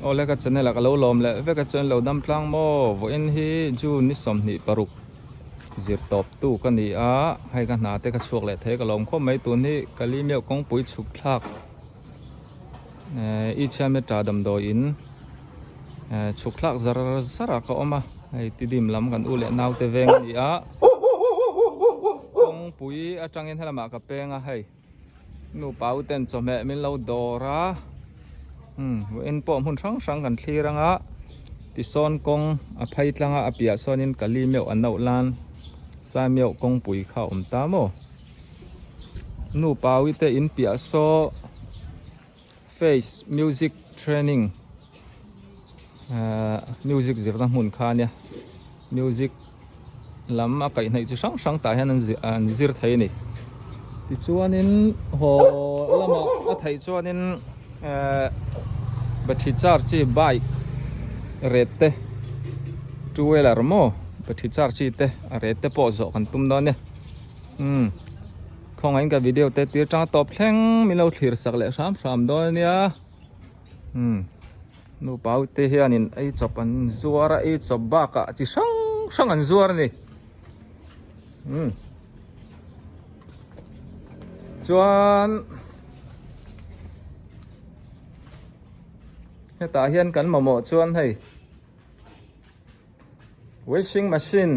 Awle ka channel ah ka lo lawm leh vek a chuan lo dam tlang maw vawiin hi June ni 26 zir tawp tu ka ni a hei ka hna te ka chhuak leh thei ka lawm khawp mai tun hi Kalimeuh kawngpui chhuk thlak eh Ichiameta damdawiin eh chhuk thlak zar zar ah ka awm a hei Tidim lam kan u leh naute veng a ni a kawngpui atangin helamah ka peng a hei. Nupa u ten chawhmeh min lo dawr a umm vawiin pawh hmun hrang hrang kan thlir ang a tisawn kawng a phei tlang a a piah sawnin kali meuh an auh lan saimeuh kawngpui kha a awm ta maw nupa u te in piah saw face music training ahh music zirna hmun kha a nia music lam a kaihhnaih chi hrang hrang tah hian an zir thei a ni tichuanin haw lamah a theih chuanin ehh battery charge chi bike ret te two wheeler maw battery charge chi te a ret te pawh zawh kan tum dawn a ni umm khawngaihin ka video te tir tang tawp thleng min lo thlir sak leh hram hram dawn a nia umm. Nupa te hianin ei chawp an zuar a ei chawp bakah chi hrang hrang an zuar a ni umm chuan hetah hian kan mamawh chuan hei washing machine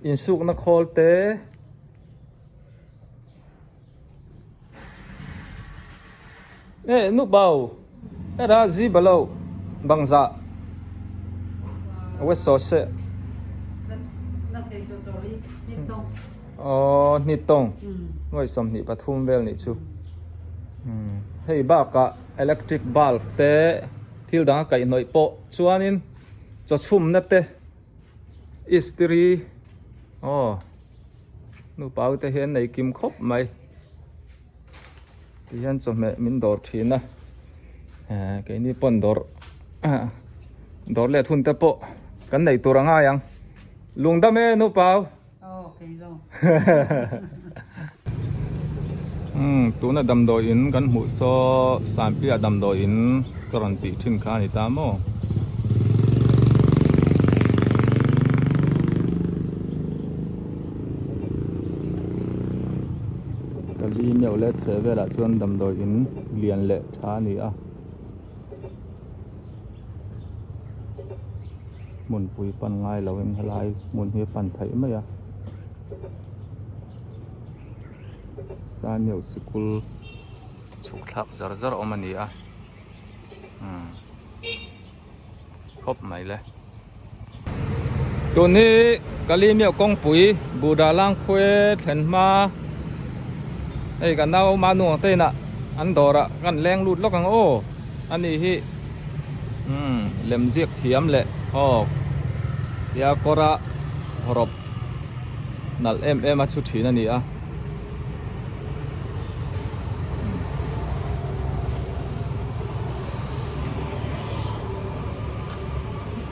insukna khawl te. E nu bau e ra zi balo bang za we so se o ni tong ngoi som ni pathum vel ni chu hei bakah electric bulb te thil dang a kaihhnawih pawh chuanin chaw chhumna te istiri aw. Nupa te hian nei kim khawp mai ti hian chawhmeh min dawr thin a eh keini pawn dawr dawr let hun te pawh kan nei tur a ngai ang lungdam e nupa umm tuna damdawi in kan hmuh saw Sanpiah damdawi in ka rawn tih thin kha a ni ta maw. Kali meuh leh chheh velah chuan damdawi in lian leh tha a ni a hmunpui pan ngai lo in helai hmun hi a pan theih mai a Sanio sikul chhuk thlak zar zar awm a ni a umm khawp mai le. Tun hi Kalimiah kawngpui Buddha Langkhuai thlen hma hei kan nau Manuang te inah an dawrah kan leng lut lawk ang aw ani hi umm lem ziak thiam leh aw tia kawra rawp nalh em em a chhu thin a ni a.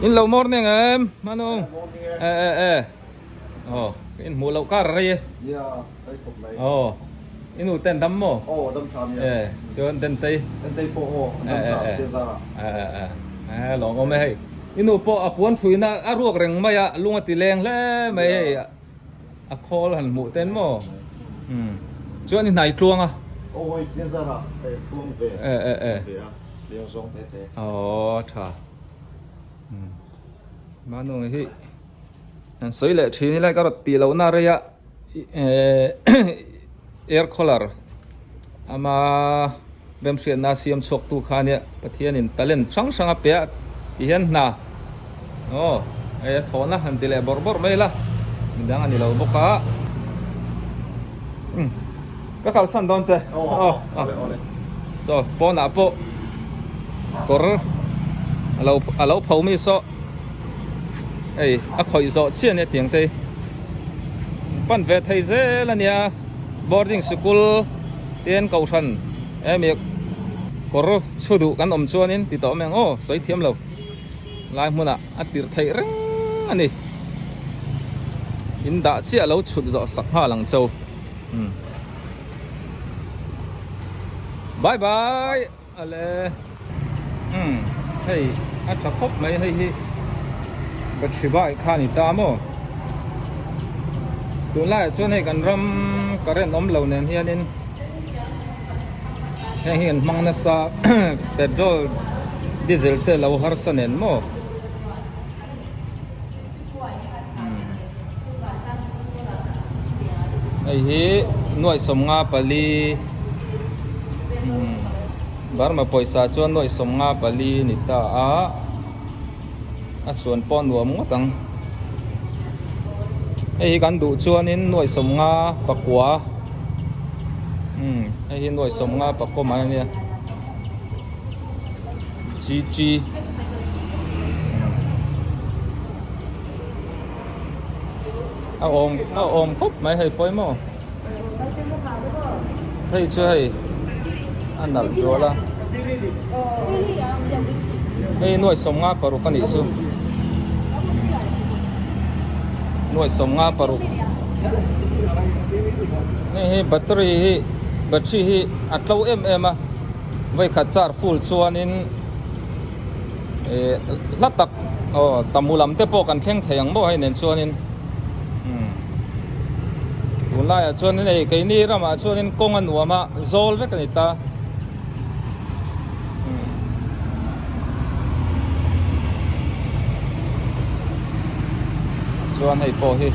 In lo morning em Manu e e e oh in hmuh loh kar rei e nia rei khawp mai oh in u ten dam maw oh dam tha nia e chuan den tei den tei pawh aw dam tha te zara e e e e lawm awm e hei in u pawh a puan thuina a ruak reng mai a lung a ti leng hle mai hei A khawl han hmuh ten maw? Umm. Chuan i hnai tluang a. Awi Tlezara e tluang ve. E e e. Ve a. Leng zawng te te. Aw tha. Umm. Manung hi an sawi leh thin hi lai ka rawt tih lohna rei a air cooler ama remhriatna siam chhuak tu kha ania Pathianin talent hrang hrang a pe a ti hian hna aw hei a thawhna han ti leh bawrh bawrh mai la midang a ni lo bawk a umm ka kalsan dawn che aw saw pawnah pawh kawr alo alo pho mi saw hei a khawih zawh chiah ania tiang te hi pan ve thei zel ania boarding sikul te an kohhran hemi kawr chhu duh kan awm chuanin ti tawh mai ang aw sawi thiam lo lai hmunah a tirh theih reng a ni in dah chiah lo chhut zawh sak nghal ang cho umm bye bye ale. Umm hei a tha khawp mai hei hi battery bike kha a ni ta maw tunlaiah chuan hei kan ram current awm lo nen hianin heng hi an hmang nasa petrol diesel te lo harsa nen maw. Hei hi nuaih 54 Burma pawisa chuan nuaih 54 ni ta a a chuan pawh nuam ngawt ang hei hi kan duh chuanin nuaih 59 hei hi nuaih 59 mai ania. GG a awm a awm khawp mai hei pawimawh hei chu hei a nalh zual a hei nuai 56 a nih chu nuai 56 hei hi battery hi battery hi a tlo em em a. Vawikhat char full chuanin eh hla tak aw tamu lam te pawh kan thleng thei ang maw hei nen chuanin umm tunlaiah chuanin hei keini ramah chuanin kawng a nuam a zawl vek a ni ta umm chuan hei pawh hi.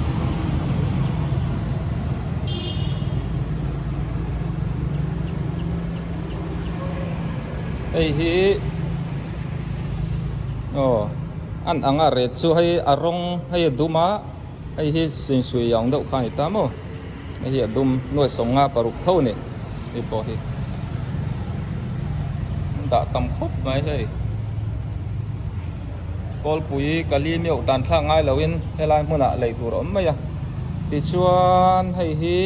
Hei hi aw an ang a ret chu hei a rawng hei a dum a hei hi sinsui ang deuh kha a ni ta maw hei hi a dum nuai 56 tho a ni hei pawh hi an dah tam khawp mai hei kawlpui kali meuh tan thlak ngai loin helai hmunah lei tur a awm mai a tichuan hei hi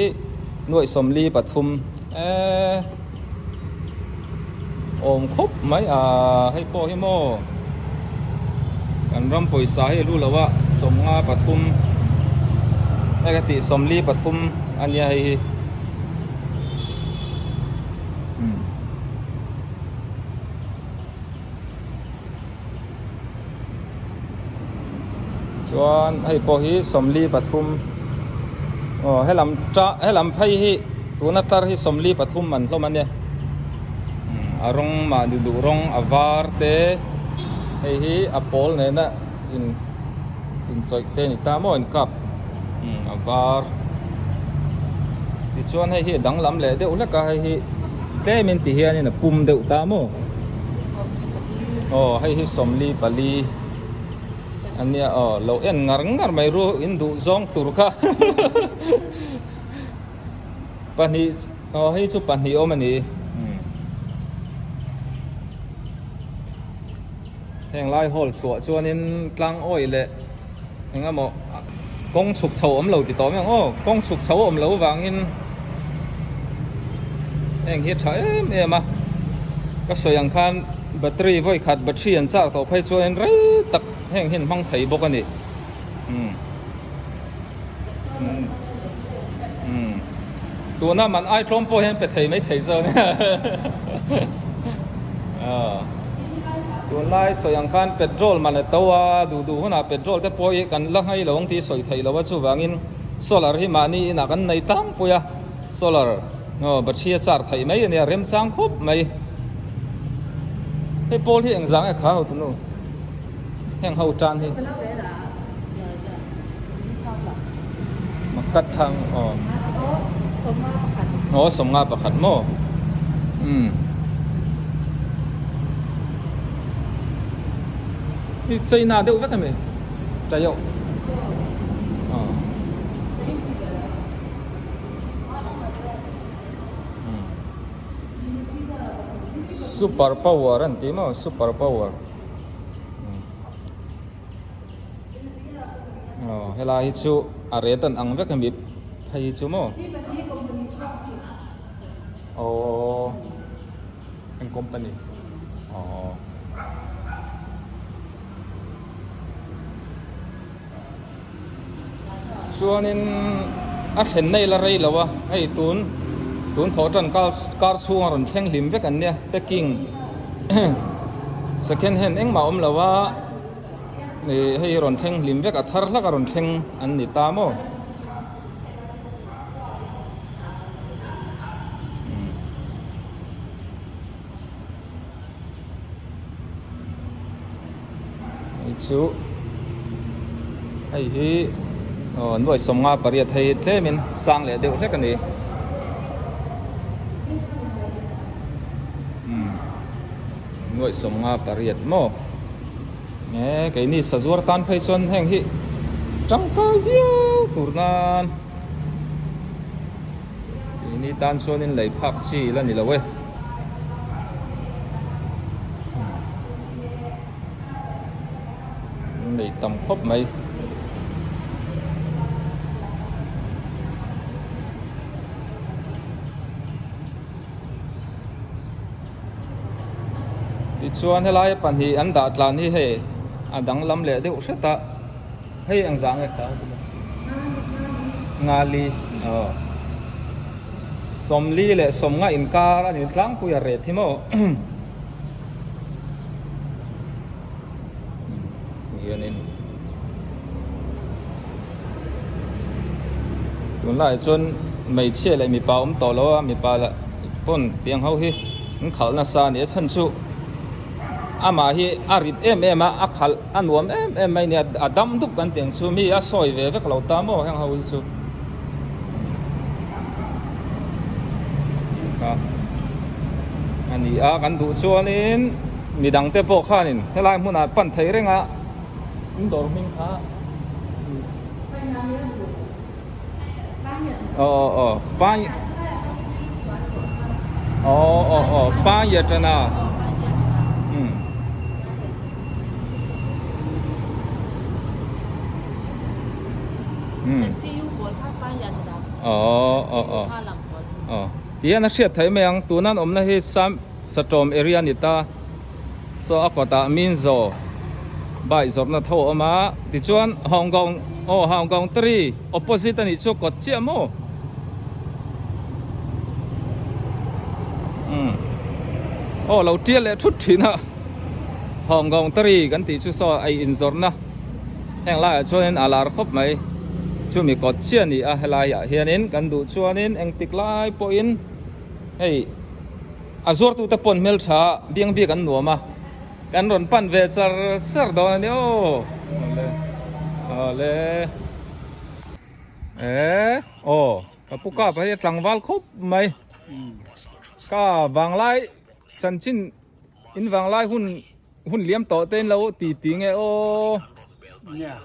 nuai 43 Eee awm khawp mai a hei pawh hi maw kan ram pawisa hi a lu lo a 53 hei ka tih 43 a nia hei hi umm chuan hei pawh hi 43 aw helam ta helam phei hi tuna tar hi 43 man hlawm a nia a rawng mahni duh rawng a var te hei hi a pawl nena in inchawih te a ni ta maw inkap a var tichuan hei hi a danglam leh deuh hlek a hei hi tlem in ti hianin a pum deuh ta maw aw hei hi 44 a nia aw lo en ngar ngar mai ru in duh zawng tur kha pahnih aw hei chu pahnih awm a ni. Heng lai hall chhuah chuanin tlang awih leh eng emaw kawng chhuk chho awm lo ti tawh mai ang aw kawng chhuk chho awm loh vangin heng hi a tha em em a ka sawi ang khan battery vawi khat battery an char tawh phei chuanin rei tak heng hi an hmang thei bawk a ni umm umm tuna man ai tlawm pawh hian pe thei mai thei zawk a nia aw tunlai sawi ang khan petrol man a to a duh duh hunah petrol te pawh hi kan la nghei lo ang tih sawi theih loh a chuvangin solar hi mahni inah kan nei tlangpui a solar aw battery a char theih mai a nia remchang khawp mai hei pawl hi engzah nge kha ho tunu. Heng ho tan hi Makat thang aw Aw 51 maw umm Hi China deuh vek ami Chaio aw Super power an ti maw super power. Aw helai hi chu a ret an ang vek ami phei hi chu maw aw eng company aw chuanin a thlen na ila rei lo a hei tun tun thawh tan kar kar chhunga rawn thleng hlim vek an nia packing. Second hand engmah a awm lo a, ih hei hi rawn thleng hlim vek a thar hlak a rawn thleng an ni ta maw. Hei chu hei hi aw nuai sawmnga pariat hei tlemin sang leh deuh hlek a ni umm nuai sawmnga pariat maw nge keini sazuar tan phei chuan heng hi tangkai viau tur nan Keini tan chuanin lei phak chi la ni lo e. Nei tam khawp mai. Tichuan helai pahnih an dah tlan hi hei a danglam leh deuh hret a. Hei ang zah nge kha Ngali aw Sawmli leh sawmnga inkar a ni tlangpui a ret hi maw hianin tunlaiah chuan hmeichhia leh mipa awm tawh lo a mipa lah pawn tiang ho hi an khalh nasa a ni a chhan chu Amah hi a rit em em a, a khalh a nuam em em mai nia, a dam dup kan tih ang chu mi a sawi ve vek lo ta maw heng ho hi chu. Kha a ni a, kan duh chuanin midang te pawh khanin helai hmunah pan thei reng a, in dawr hming kha Aw aw pa aw aw aw pa ya tana um um aw aw aw aw tihian a hriat theih mai ang tuna an awmna hi sam satawm area a ni ta. Saw a kawtah min zaw bike zawrhna tho a awm a tichuan Hong Kong aw Hong Kong three opposite a nih chu kawt chiah maw umm aw lo tial leh thut thin a Hong Kong three kan tih chu saw ei inzawrhna heng laiah chuanin a lar khawp mai chumi kawt chiah a ni a helaiah hianin kan duh chuanin engtik lai pawhin hei. A zuartute pawn hmeltha biang bik an nuam a, kan rawn pan ve char char dawn a ni aw. Awle awle e aw ka pu kap hei a tlangval khawp mai ka vanglai chanchin in vanglai hun hun liam tawh te in lo ti ti nge aw. Nia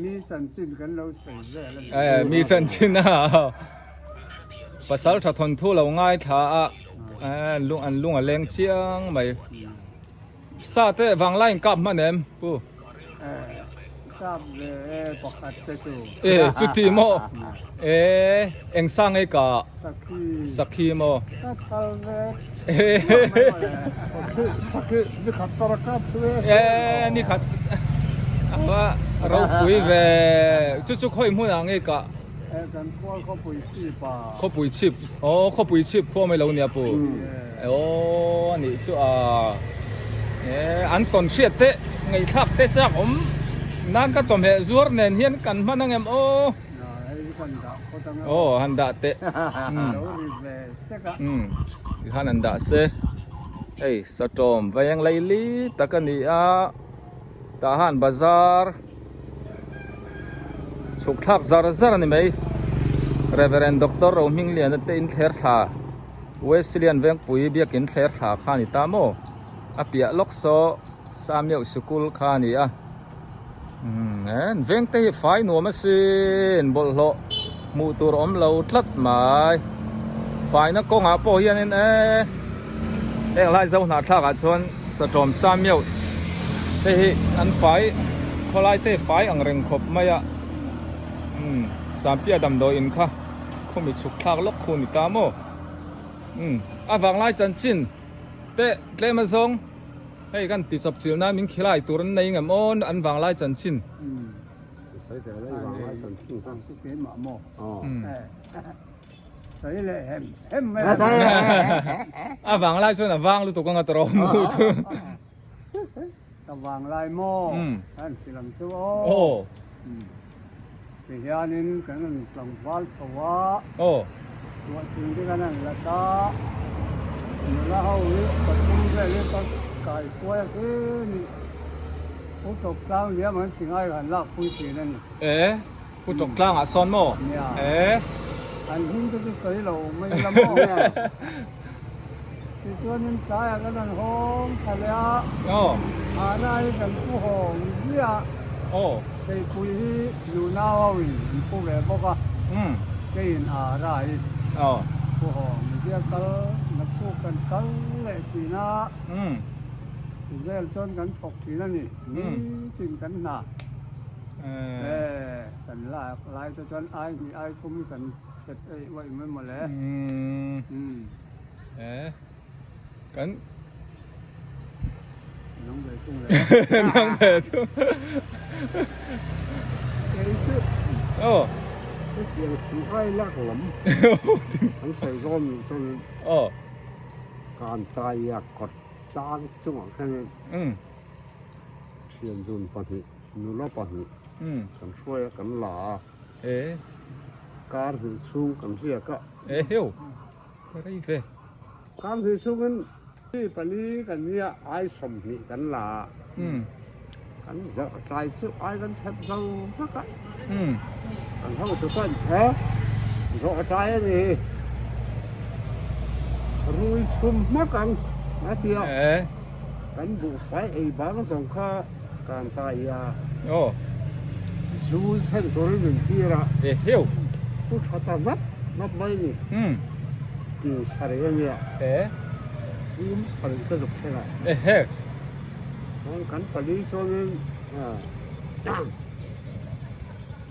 mi chanchin kan lo sawi vel a ni. E mi chanchin a pasal tha thawnthu lo ngaithla a e lung an lung a leng chiang mai sa te vanglai in kap hman em pu. E kap ve e pakhat te chu. E chuti maw e eng sa ngei ka. Sakhi. Sakhi maw. Ka thal ve. Sakhi sakhi ni khat tara kap ve. E ni khat ava ropui ve chu chu khawi hmunah nge ka. E kan khual khawpui chhip a. Khawpui chhip aw khawpui chhip khua mai lo nia pu. Aw anih chu a e an tawn hriat te ngaihthlak te chak awm nan ka chawhmeh zuar nen hian kan hman angem aw. Aw han dah teh umm tikhan han dah se hei satawm veng laili tak a ni a tah han bazar chhuk thlak zar zar a ni mai Reverend Doctor Rohmingliana te in thler thla Wesleyan Vengpui biakin thler thla kha a ni ta maw a piah lawk saw Samiau sikul kha a ni a. Umm en veng te hi fai nuam asin bawlhhlawh hmuh tur awm lo tlat mai faina kawngah pawh hianin e heng lai zo hnahthlak ah chuan satawm sa meuh te hi an fai khawlai te fai ang reng khawp mai a umm Sampia damdawi in kha khumi chhuk thlak lawk khu ni ta maw umm a vanglai chanchin te tlem azawng. Hei kan ti chawp chilh nan min khilai tur an nei ngem aw an vanglai chanchin. A vanglai chuan a vang lutuk anga tawrh mu chu. Ka vang lai maw? Kan ti lam chu aw. Ti hianin kan rawn tlangval chho a. Tuah thing te kan han la ta. Nula ho hi pathum vel hi ka kai kuai a khi ni. Pu Tawk Tlang liam an thi ngai han lak pui thin a ni. E, Pu Tawk Tlang ah sawn maw? Nia. E. An hming te chu sawi lo mai la maw? Nia. Tichuanin tlaiah kan rawn hawng thla leh a, hahna hi kan pu hawng ziah a, keipui hi nunau ho in an pu ve bawk a, keiin Ara hi pu hawng ziah kal naktuk kan kal leh thin a, vel chuan kan thawk thin a ni, nitin kan hna kan lak lai te chuan ai hnih ai thum hi kan set eih uaih mai mawle. Eh, kan nang ve thung le. Nang ve thung. Kei chu. Oh. Hetiang thing ai lak lam. An sawi zawm nih chuan. Oh. Kan tai a kawt tlang chungah khan. Um. Thian dun pahnih, nula pahnih. Um. Kan hruai a kan la a. Eh. Kar hnih chhung kan riak a. Eh heu. Rei ve. Kar hnih chhungin mi pali kan nia ai 20 kan la a. Kan zawh tlai chu ai kan chhep zo vak a. Kan hotu pawn he zawh tlai a ni hi. Rui chhum hmak ang a ti a. Kan buhfai ei bang zawng kha kan tai a. Zu thlen turin min tir a. Thu tha ta nap nap mai a ni. Pin sarih a nia. Pum sarih ka zuk thleng a. Chuan kan pali chuanin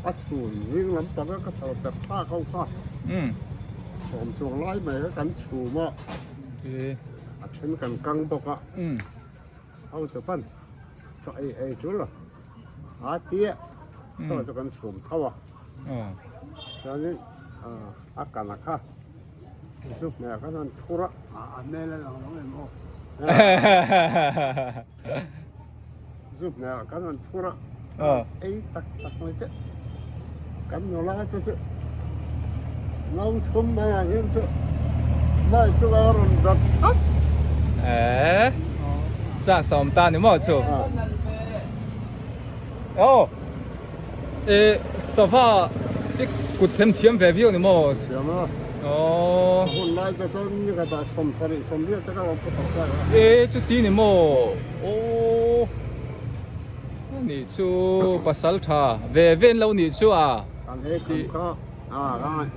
a chhun zing lampanga ka sal per thlak ho kha sawm chuang lai mai kha kan chhum a. A then kan kang bawk a. Ho chu pan chaw ei ei tul a. A tia chaw chu kan chhum tho a. Chuanin a kana kha zu hmeh kha chuan thur a. A hmel a lang lo em aw. Zu hmeh kha chuan thur a. Ei tak tak mai che. Kan nula te chu no thum mai ah hian chu mai chu a rawn dat thap. Eh, chuan sawm ta ni maw chu? Aw, eh, sava i kut them thiam ve viau ni maw? Thiam a. Aw. Hun lai te chuan ni khat ah 70 80 te ka lo pu tawh ta. Eh, chuti ni maw? Aw. Ani chu pasal tha ve ve an lo nih chu a. Kan he kham kha a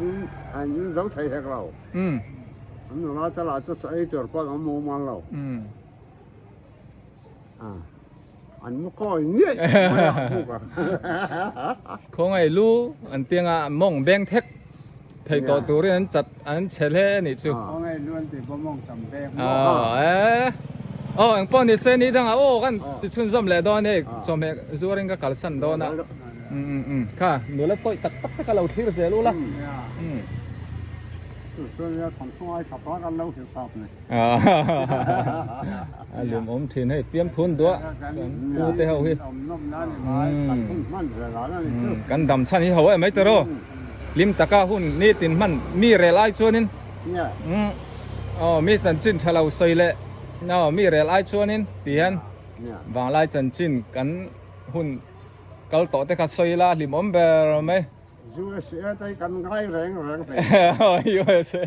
in an in zo thei hek lo. An nula te lah chu chaw ei tur pawh an awm mumal lo. An mu kawi ngiai mai a buk a. Khawngaih lu an tianga mawng beng thek thei tawh turin an chat an che hle a nih chu. Khawngaih lu an tih pawh mawng tam beng maw. Aw e. Aw engpawh ni se ni dangah aw kan ti chhunzawm leh dawn hei chawhmeh zuarin ka kalsan dawn a. Um kha nula tawih tak tak te ka lo thlir zel ula. Um. Chu chuan nia thawmhnaw ai tha pa kan lo hisap ni. A lum awm thin hei fiam thun duah kan pu te ho hi. Kan dam chhan hi ho em mai tawh ro. Hlim taka hun nitin hman mi rel ai chuanin aw mi chanchin tha lo sawi leh aw mi rel ai chuanin ti hian vanglai chanchin kan hun kal tawh te kha sawi la hlimawm ber mai. USA te hi kan ngai reng reng hle. USA.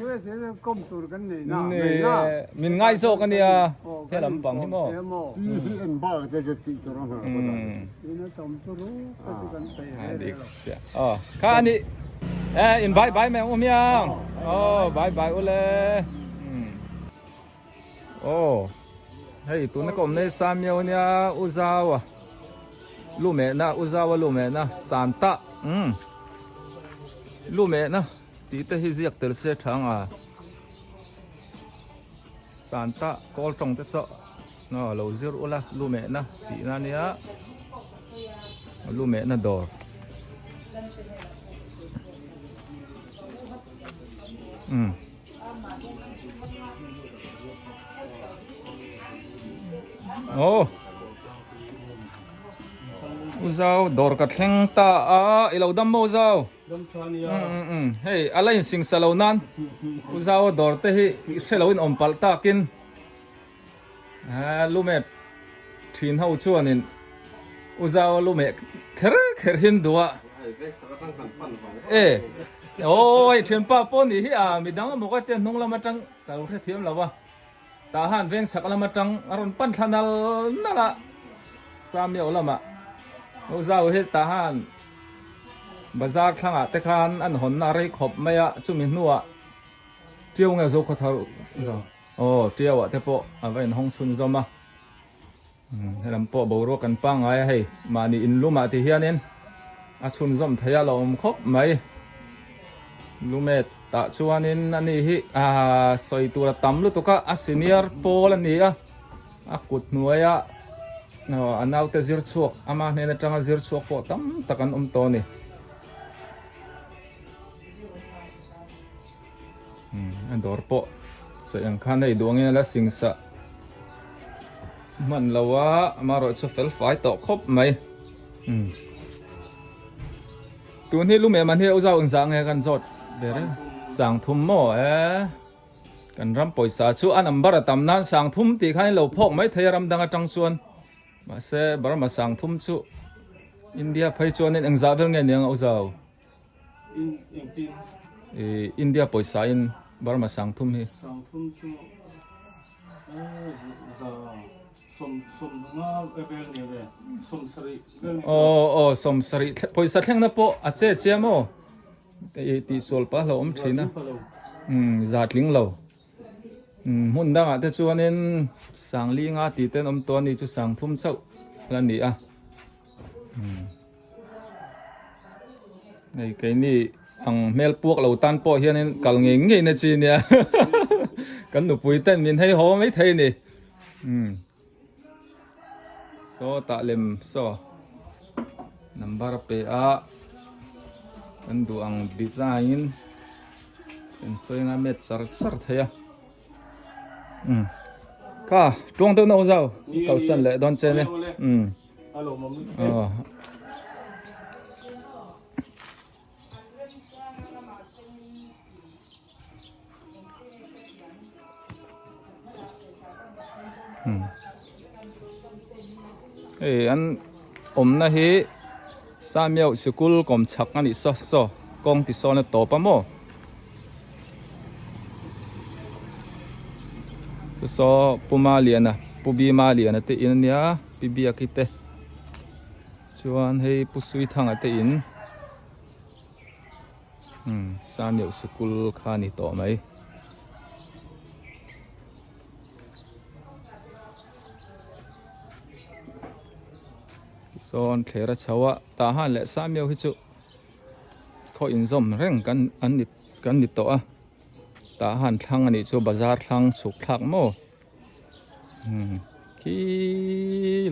USA te kawm tur kan nei na. Nei na. Min ngai zawk a nia. He lam pang hi maw. Ti hi en bak te chu tih tur a hmu lo ta. Ina tam chu ru ka chu kan peih re re lo. Aw kha ani. Eh in bye bye mai ang u miang. Aw bye bye u le. Aw hei tuna ka awm na hi Samiau ania u zau a lu mehna u zau a lu mehna santa umm lu mehna tih te hi ziak tel se tha ang a santa kawl tawng te saw aw lo zir ula lu mehna tih na ania lu mehna dawr. Umm. Aw U Zau dawr ka thleng ta a i lo dam maw U Zau? Umm hei a la insing sa lo nan U Zau dawr te hi i hre lo in awm palh takin lumet thin ho chuanin U Zau lumeh kher kher hin duh a e aw hei thianpa pawh nih hi a midang emaw ka tia hnung lam atang ka lo hrethiam lo a. Tah han veng chhak lam atang a rawn pan thla nal nal a, Samiau lamah U Zau hi tah han bazar thlangah te khan an hawnna a rei khawp mai a, chumi hnuah Tiau nge zo khaw thar Zau aw Tiau ah te pawh a va inhawng chhun zawm a, helam pawh boruak kan pangngai a hei mahni inlumah ti hianin a chhunzawm thei a lo awm khawp mai. Lumet tah chuanin ani hi aaa sawi tur a tam lutuk a a senior pawl a ni a a kut hnuaia aw a naute zir chhuak ama hnen atanga zir chhuak pawh tam tak an awm tawh a ni. A dawr pawh sawi ang khan hei duangin a la singsa hman lo a amaherawh chu fel fai tawh khawp mai tun hi lumem an hi a zau engzah nge kan zawt ve reng sang thum maw e kan ram pawisa chu a number a tam nan sang thum tih khan in lo phawk mai thei a ram dang atang chuan mahse Burma sang thum chu India phei chuanin engzah vel nge niang a u zau. India pawisa in Burma sangthum hi. Sangthum chu za sawm sawm nga vel ni ve sawm sarih vel ni. Aw aw sawm sarih pawisa thlengna pawh a che che maw i tih sual pah hlauhawm thin a za tling lo hmun dangah te chuanin sangli nga tih te an awm tawh a ni chu sangthum chauh la ni a. Hei keini ang hmel puak lo tan pawh hianin kal ngei ngei na chi nia kan nupui ten min hei haw mai thei ni um saw tah lem saw number a pe a kan duh ang design in kan sawi anga met char char thei a um kha tuang deuh na zau kalsan leh dawn che ni um. Hei an awmna hi Samiau sikul kawm chhak a nih saw saw kawng ti sawn a tawp a maw chu saw Pu Maliana Pu Bima Liana te in a nia. Pi Biaki te chuan hei Pu Suithanga te in umm Samiau sikul kha a ni tawh mai. Tisawn thler a chho a tah han leh Samiau hi chu khaw inzawm reng kan an ni kan ni tawh a tah han thlang a nih chu bazar thlang chhuk thlak maw. Khi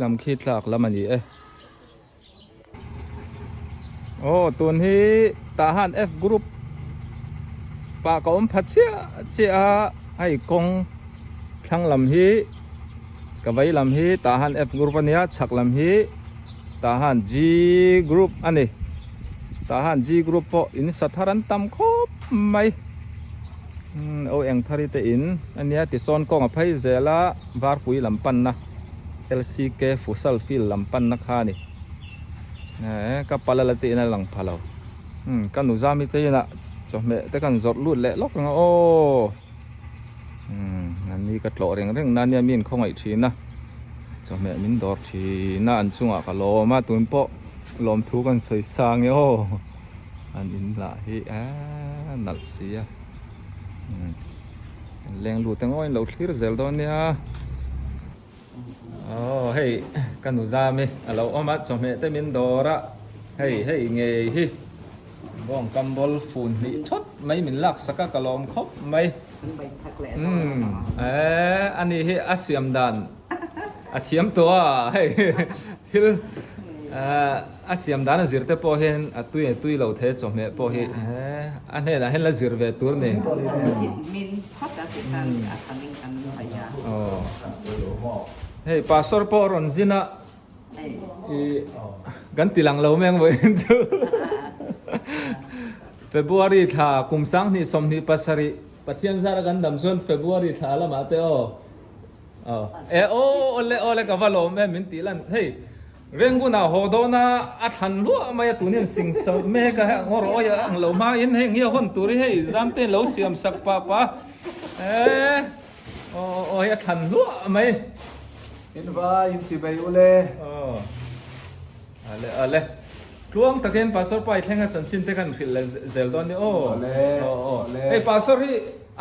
lam khi tlak lam a ni e. Aw tun hi tah han F group pah ka awm pha chiah chiah a hei kawng thlang lam hi ka vei lam hi tah han F group a nia chhak lam hi tah han G group a ni tah han G group pawh in sa thar an tam khawp mai. Umm aw eng thari te in ania tisawn kawng a phei zel a varpui lam panna LCK futsal field lam panna kha a ni eh ka pala la te in a lang pha lo umm ka nuzami te inah chawhmeh te kan zawrh lut leh lawk ang a aw umm an ni ka tlawh reng reng na ania mi in khawngaih thin a chawhmeh min dawr thin a an chungah ka lawm a tun pawh lawmthu kan sawi sang e aw. An in lah hi eee nalh si a an leng lut emaw in lo thlir zel dawn nia aw hei ka nu zami a lo awm a chawhmeh te min dawr a hei hei ngei hi bawng kam bawl fun hnih thawt mai min lak sak a ka lawm khawp mai umm eee ani hi a siam dan a thiam tawh a hei thil a siam dan a zir te pawh hian a tui a tui lo thei a chawhmeh pawh hi a hnenah hian la zir ve tur ni. Hei pastor pawh a rawn zin a i kan ti lang lo mai ang vawiin chu. February thla kum 2027 Pathian zara kan dam chuan February thla lamah te aw. Aw e aw awle awle ka va lawm em min tih lan hei Rengun ah haw dawn a a thlan luah mai a tun hian sing sa mek a ngawr awi a ang lo hma in hei nge hawn tur hi hei zam te in lo siam sak pah pah e aw aw hei a thlan luah mai. In va in chi bei ule. Aw ale ale tluang takin pastor pa i thleng a chanchin te khan hrilh leh zel dawn ni aw aw aw hei pastor hi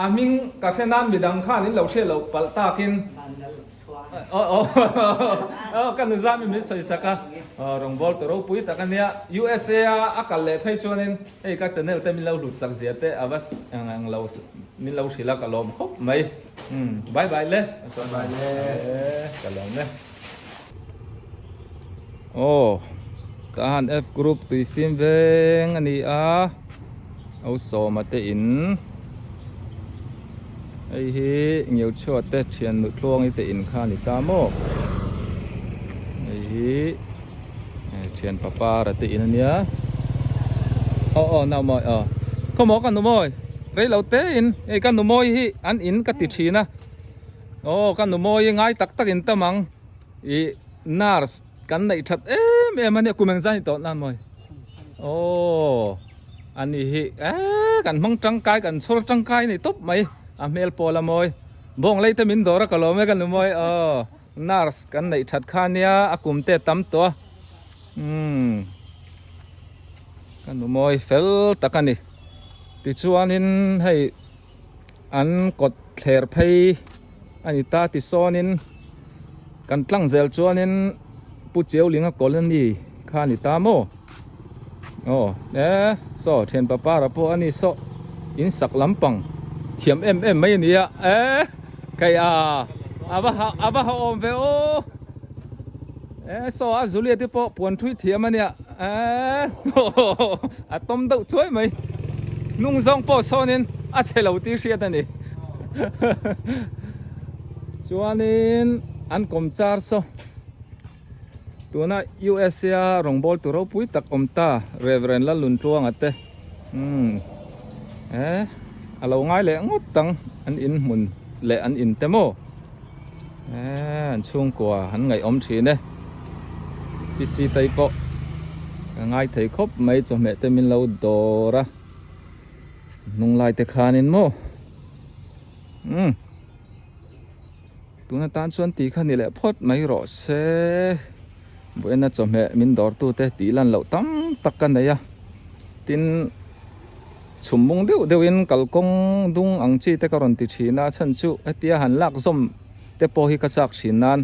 a hming ka hre nan midang khan in lo hriat loh palh takin Aw ka nuzam in min sawi sak a, rawngbâwl ta ropui tak a nia. USA a a kal leh phei chuanin hei ka channel te min lo hlut sak zia te a va ang lo min lo hrilh a ka lawm khawp mai. Bye bye le. Bye le. Ka lawm e. Aw tahan F group tui fim veng a ni a, Osawma te in. Hei hi Ngeuchhuah te thian nu tluangi te in kha a ni ta maw? Hei hi thian papara te in a nia. Aw aw nau mawi aw. Khaw maw ka nu mawi? Rei lo te in hei ka nu mawi hi an in ka ti thin a. Aw ka nu mawi ngai tak tak in tam ang. Ih nurse kan neih that em em a nia kum engzah ni tawh nan mawi? Aw. A ni hi eee kan hmang tangkai kan chhawr tangkai a ni tawp mai a hmel pawl a mawi bawng lei te min dawr a ka lawm e ka nu mawi aw nurse kan neih that kha nia a kum te tam tawh a umm ka nu mawi fel tak a ni tichuanin hei an kawt thler phei a ni ta tisawnin kan tlang zel chuanin Pu Chiaulinga colony kha a ni ta maw. Aw e saw thian papara pawh a ni saw in sak lampang thiam em em mai a ni a e kai a a va ha a va ha awm ve aw e saw a Juliet te pawh puan thui thiam a nia e a tawm deuh chuai mai hnung zawng pawh sawnin a chhe lo tih hriat a ni chuanin an kawm char saw. Tuna USA a rawngbâwl tu ropui tak awm ta Rev Lalluntluanga te umm e a lo ngai leh ngawt ang an in hmun leh an in te maw e an chhungkua an ngaihawm thin e PC te pawh ka ngai thei khawp mai chawhmeh te min lo dawr a hnung lai te khanin maw umm. Tuna tan chuan tih kha ni leh phawt mai rawh se. Buaina chawhmeh min dawrtute tih lan loh tam tak ka nei a. Tin, chhum mung deuh deuhin kalkawng dung ang chi te ka rawn ti thin a, chhan chu hetia han lak zawm te pawh hi ka chak thin nan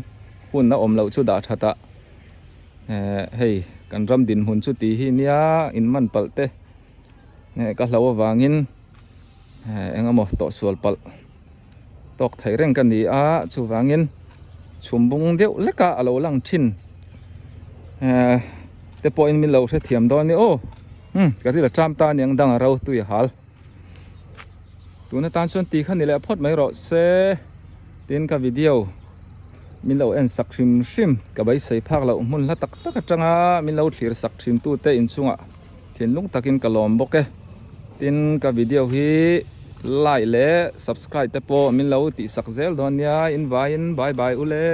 hun a awm loh chu dah that a. Eh, hei kan ram dinhmun chu tih hi nia inman palh te ka hlo avangin eng emaw tawhsual palh. Tawk thei reng ka ni a, chuvangin chhum bung deuh lek a alo lang thin eh te pawhin min lo hrethiam dawn a ni aw umm ka ril a ṭam ta aniang dang a ro tui a hal tun atan chuan ti kha ni leh phawt mai rawh se tin ka video min lo en sak hrim hrim ka beisei phak loh hmun hla tak tak atanga min lo thlir sak thin tute inchungah. Thinlung takin ka lawm bawk e. Tin ka video hi like leh subscribe te pawh min lo tihsak zel dawn nia. In vaiin bye bye ule.